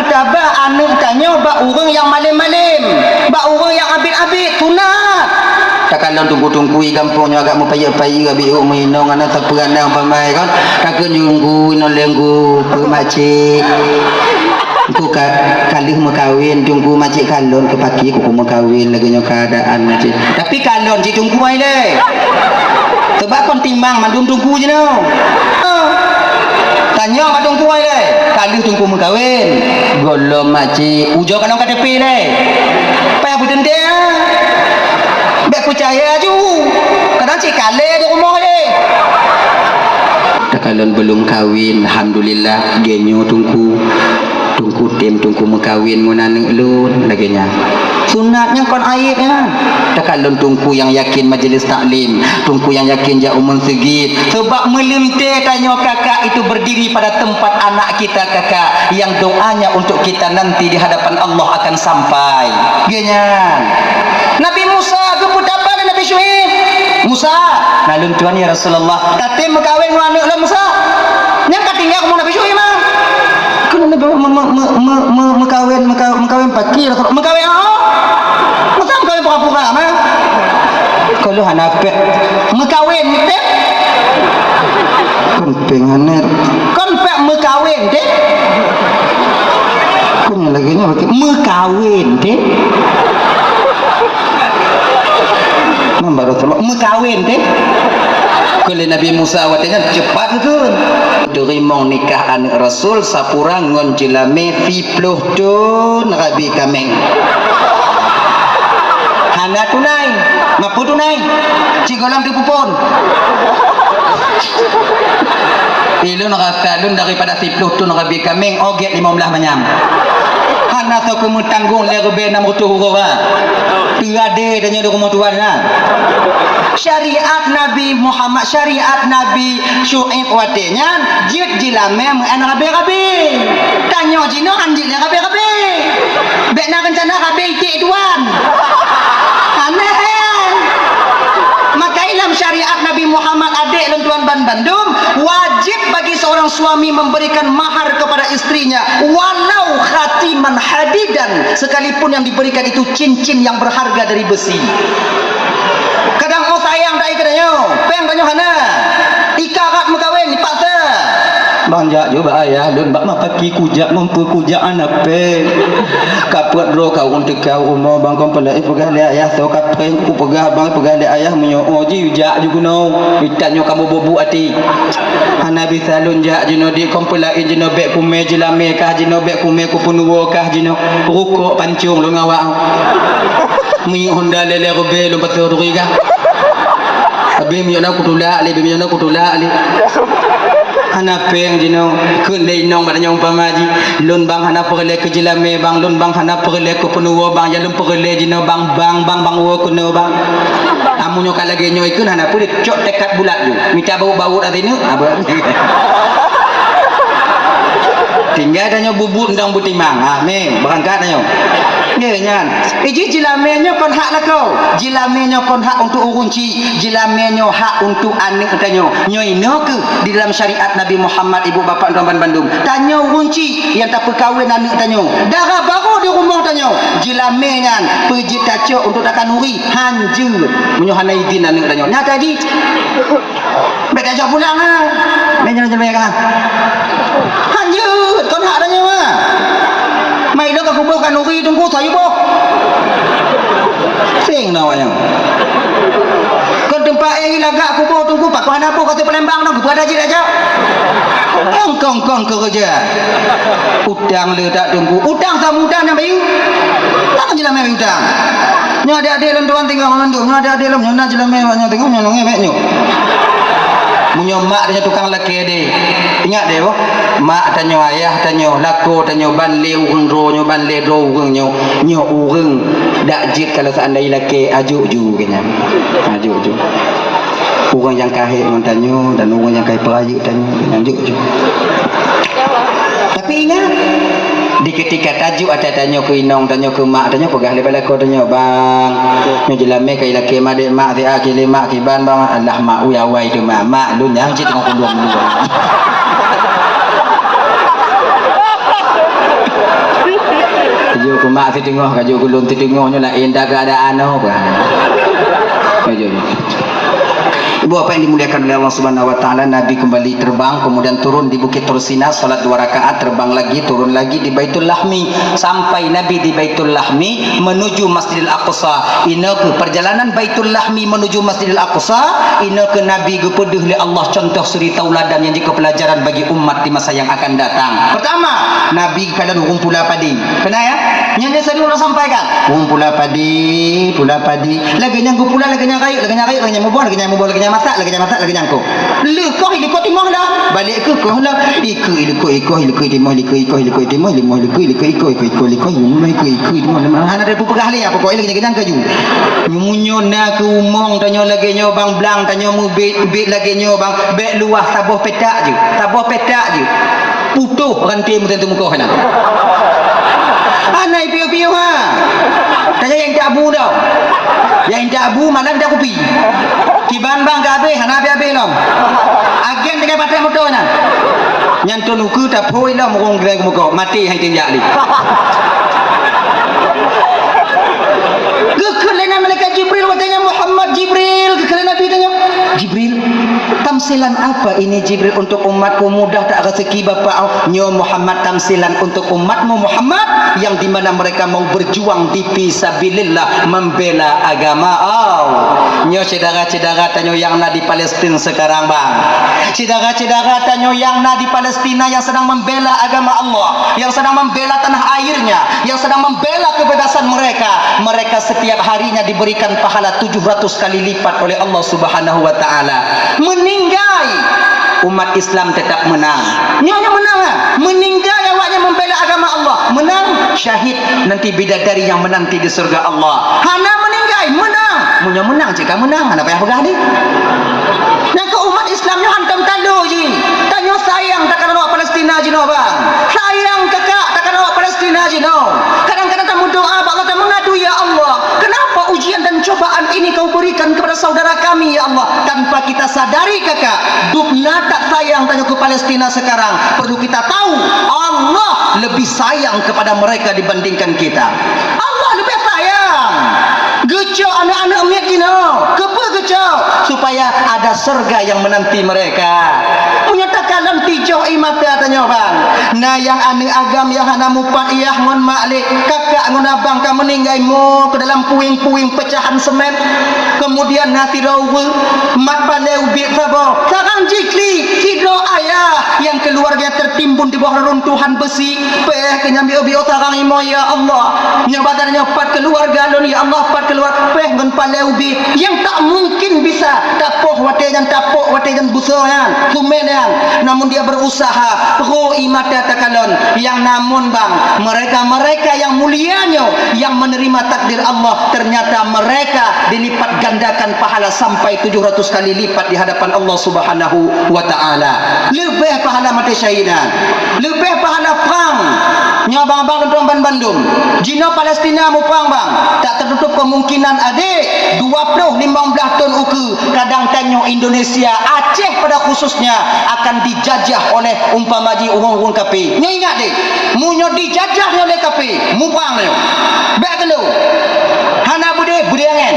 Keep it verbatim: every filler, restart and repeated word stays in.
Tabah aneuk tanyoe bak ureueng nyang malem-malem, bak ureueng nyang abit-abit, sunat. Takalon teungku-teungku i gampông nyoe agak meupayeu-payeu, abit uek meuinong, aneuk tapeuranang pamai kan. Takheun teungku inong lengku, peu makcik. Engku ka, ka lheueh meukawen, teungku makcik kalon keu paki, kuku meukawen lagèe nyoe keuadaan makcik. Tapi kalon cit teungku ai lé. Sebab kon timang mandum teungku jinoe. Tanyong bak teungku ai lé, ka lheueh teungku meukawen. Gohlom makcik, ujoe kalon K T P lé. Payah beuteuntèe, ah. Bèk peucaya aju. Kadang cit kalé di rumoh lé. Takalon belum kawin, alhamdulillah, geunyoe teungku. Teungku tem teungku meukawen ngon aneuk lôn, lagèe nyan. Sunat nyan kon aib nyan. Takalon teungku nyang yakin majelis taklim, teungku nyang yakin jak u meuseujid. Sebab meuleuntèe tanyoe kakak itu berdiri pada tempat anak kita kakak yang doanya untuk kita nanti di hadapan Allah akan sampai. Lagèe nyan. Nabi Musa geupeutapa lé Nabi Syuaib. "Musa, na lôn tuan ya Rasulullah, tatem meukawen ngon aneuk lôn Musa." Nyang ka tinggai rumoh Nabi Syuaib mah. Keuneuk Nabi me-, me-, me-, me-, me-, meukawen, meuka-, meukawen paki, meukawen, oh. Masa meukawen pura-pura mah. Kalau hana pek meukawen, teh. Kon péng aneuk. Kon pek meukawen, teh. Kon lagèe nyan, meukawen, teh. Nan baru tolok meukawen, teh. Keu lé Nabi Musa watèe nyan cepat beutôi. Teurimong nikah aneuk Rasul sapura ngon jeulamé siploh thon rabi kaméng. Hana tunai. Mapeue tunai? Cit gohlom teupupon. Ilôn rasa lôn daripada siploh thon rabi kaméng, ogét limong blaih manyam. Hana soe keu meutanggong lé ribèe nam reutôh uroe, ha. Teuadé tanyoe di rumoh tuan, ha. Syariat Nabi Muhammad, syariat Nabi Syuaib watèe nyan, jeuet jilamé meu'en rabe-rabe. Tanyoe jinoe han jeuet lé rabe-rabe. Bèk na reuncana rabe iték tuan. Aneh, eh? Maka lam syariat Nabi Muhammad, adék lôn tuan ban bandum, wajib bagi seorang suami memberikan mahar kepada istrinya, walau khatiman hadidan, sekalipun yang diberikan itu cincin yang berharga dari besi. Kadang oh sayang dak ikeu tanyoe, péng tanyoe hana. Ikarat meukawen dipaksa. Bang jak ju bak ayah lôn bak mapaki kujak ngon peue kujak hana péng. Kapeuet droe ka ureueng teuka u rumoh bang kon peulai peugah lé ayah soe ka péng kupeugah bang peugah lé ayah meunyoe oh ji jak ju keunoe. Itanyoe kamoe bubuk até. Hana bisa lôn jak jinoe di kon peulai jinoe bèk kumé jilamé kah jinoe bèk kumé kupeunuwoe kah jinoe. Rukok pancong lôn ngawak. Minyeuk honda lé-lé rubé lôn pasoe turi kah. Abéh minyeuk na kutulak lé, abéh minyeuk na kutulak lé. Hana péng jinoe, kheun lé inong bak tanyoe umpama jih, lôn bang hana peureulèe keu jilamé bang, lôn bang hana peureulèe keu peunuwoe bang, ya lôn peureulèe jinoe bang, bang, bang, bang woe keunoe bang. Amu nyoe ka lagèe nyoe ikheun hana peue, cok teukat bulat ju. Mita baut-baut ateueh neuk, abah. Tinggai tanyoe bubut ndong beutimang. Ha, meng, beurangkat tanyoe. Nyoe nyan. Iji jilamé nyoe kon hak lakoe. Jilamé nyoe kon hak untuk ureueng chik. Jilamé nyoe hak untuk aneuk tanyoe. Nyoe inoe keuh di dalam syariat Nabi Muhammad, ibu bapak tuan ban bandum. Tanyoe ureueng chik nyang tapeukawen aneuk tanyoe. Dara barô di rumoh tanyoe. Jilamé nyan peue jeuet tacok untuk takanuri. Han jeuet. Meunyoe hana idin aneuk tanyoe. Nyata jih. Bèk tajak pulang, ha. Bèk nyoe, nyoe, nyoe, ha. Hanjeuet, kon hak tanyoe, ha. Mai lôn ka kuboh kanuri teungku, sayue boh. Seng na awak nyoe. Kon teumpat eh lagak kuboh teungku, pakon hana boh kata Palembang nyoe, kupeugah tajak aja. Kong, kong, kong keureuja. Utang le tak teungku. Utang sama utang nyang bayeue. Takkan jeulaih meuutang. Nyoe adék-adék lôn tuan tinggai mandum. Nyoe adék-adék lôn, nyoe na jeulaih meuutang, nyoe tinggai nyoe nonge mek nyoe. Meunyoe mak tanyoe tukang lakée deh. Ingat deh boh. Mak tanyoe, ayah tanyoe, lakoe tanyoe ban lé ureueng droe nyoe, ban lé droe ureueng nyoe. Nyoe ureueng dak jeuet kalau seandai lakée ajuk ju keu nyan. Ajuk ju. Ureueng nyang ka hék ngon tanyoe dan ureueng nyang ka peurayeuk tanyoe, nyan jok ju. Tapi ingat, di keutika tajuk ata tanyoe keu inong tanyoe, keu mak tanyoe, peugah lé bak lakoe tanyoe, "Bang, nyoe jeulamé ka ilakée madé mak siat kilé mak kiban bang, alah mak ui awai teuma, mak lôn nyang cit ngon kudong lôn." Mak siteungoh ka jok ulôn, siteungoh nyoe laén dah keadaan nyoe bah. Ka jok nyoe. Ibu bapak yang dimuliakan oleh Allah Subhanahu wa Taala, Nabi kembali terbang, kemudian turun di Bukit Tursina, salat dua rakaat, terbang lagi, turun lagi di Baitul Lahmi, sampai Nabi di Baitul Lahmi menuju Masjidil Aqsa. Inoe keuh perjalanan Baitul Lahmi menuju Masjidil Aqsa, inoe keuh Nabi geupeudeuh lé Allah contoh suri tauladan nyang jeuet keu pelajaran bagi umat di masa yang akan datang. Pertama, Nabi kalon ureueng pula padi. Keunan ya? Nyan, nyan sering ulôn sampaikan. Ureueng pula padi, pula padi. Lagèe nyang geupula, lagèe nyang rayeuk, lagèe nyang rayeuk, lagèe nyang muboh, lagèe nyang muboh, lagèe nyang masak, lagèe nyang masak, lagèe nyang koh. Lheuh koh, ileukoh timoh dah. Balek keuh koh dah. Ikeue, ileukoh, ikoh, ileukoh timoh, ileukoh, ikoh, ileukoh timoh, ileukoh, ileukoh, ileukoh, ikoh, ileukoh, ileukoh, ileukoh, ileukoh, ileukoh, ileukoh. Hana ada peugah lé apa kok, ileukoh nyang kaju. Meunyoe na keu umong tanyoe lagèe nyoe bang, blang tanyoe meubiet, biet lagèe nyoe bang, bèk luwah saboh petak jeuet, saboh petak jeuet. Putôh ranté meuteumeukoh nyan. Hana ipiôh-piôh ha. Tanya nyang intat bu dah. Nyang intat bu malam intat kupi. Kiban bang ka habéh, hana habéh-habéh lom. Agen tinggai patéh moto nyan. Nyan thôn ukeue taphôi lom ureueng geurang meukoh, maté hai tinjak lé. Geukheun lé malaikat Jibril watèe nyan, Muhammad Jibril, geukheun lé Nabi tanyoe. Jibril, tamsilan apa ini Jibril untuk umatku, mudah tak rezeki Bapak? Nyoe Muhammad tamsilan untuk umatmu Muhammad, yang di mana mereka mau berjuang di fisabilillah, membela agama Allah. Nyoe syedara-syedara tanyoe nyang na di Palestin sekarang, bang. Syedara-syedara tanyoe nyang na di Palestina yang sedang membela agama Allah, yang sedang membela tanah airnya, yang sedang membela kebebasan mereka, mereka setiap harinya diberikan pahala tujuh ratus kali lipat oleh Allah Subhanahu wa Taala. Meuninggai, umat Islam tetap menang. Nyoe nyang menang, ha? Meuninggai awaknyan membela agama Allah, menang, syahid, nanti bidadari yang menanti di surga Allah. Hana meuninggai, menang. Meunyoe menang, cit ka menang, hana payah peugah lé. Nyang keu umat Islam nyoe hantom talo jih. Tanyoe sayang takalon awak Palestina jinoe, bang. Sayang kakak takalon awak Palestina jinoe. Kadang-kadang tameudoa bak Allah, tameungadu, "Ya Allah, kenapa ujian dan cobaan ini Kau berikan kepada saudara kami, ya Allah?" Tanpa kita sadari, kakak, dubna that sayang tanyoe keu Palestina sekarang. Perlu kita tahu, Allah lebih sayang kepada mereka dibandingkan kita. Allah leubeh sayang. Geucok aneuk-aneuk miet jinoe. Keupeue geucok? Supaya ada surga yang menanti mereka. Meunyoe takalon tijoh ie mata tanyoe, bang. Na nyang aneuk agam nyang hana mupat yah ngon mak lé, kakak ngon abang ka meuninggai mo keu dalam puing-puing pecahan semen. Kemudian na sidroe ureueng mat palée ubit saboh, sarang jiklik sidroe ayah nyang keuluarga tertimbun di bawah reruntuhan beusi. Péh keu nyan biôh-biôh sarang imoe, ya Allah. Nyoe badan nyoe pat keuluarga lôn, ya Allah, pat keuluarga. Péh ngon palée ubit nyang tak mungkin bisa tapoh watée nyan, tapok watée nyan busoe nyan, sumé nyan. Namun dia berusaha, ro ie mata takalon. Nyang namun bang, mereka-mereka yang mulia nyoe, yang menerima takdir Allah, ternyata mereka dilipat gandakan pahala sampai tujuh ratus kali lipat di hadapan Allah Subhanahu wa Ta'ala. Leubeh pahala maté syahid nyan. Leubeh pahala prang. Nyoe abang-abang lôn tuan bandum. Jinoe Palestina muprang, bang. Tak tertutup kemungkinan adék, dua puluh limong blaih thon ukeue, kadang tanyoe Indonesia, Aceh pada khususnya, akan dijajah oleh umpama jih ureueng-ureueng kafé. Nyoe ingat deh, meunyoe dijajah nyoe lé kafé, muprang nyoe. Bèk keuneuk. Hana beudé, beudé angén.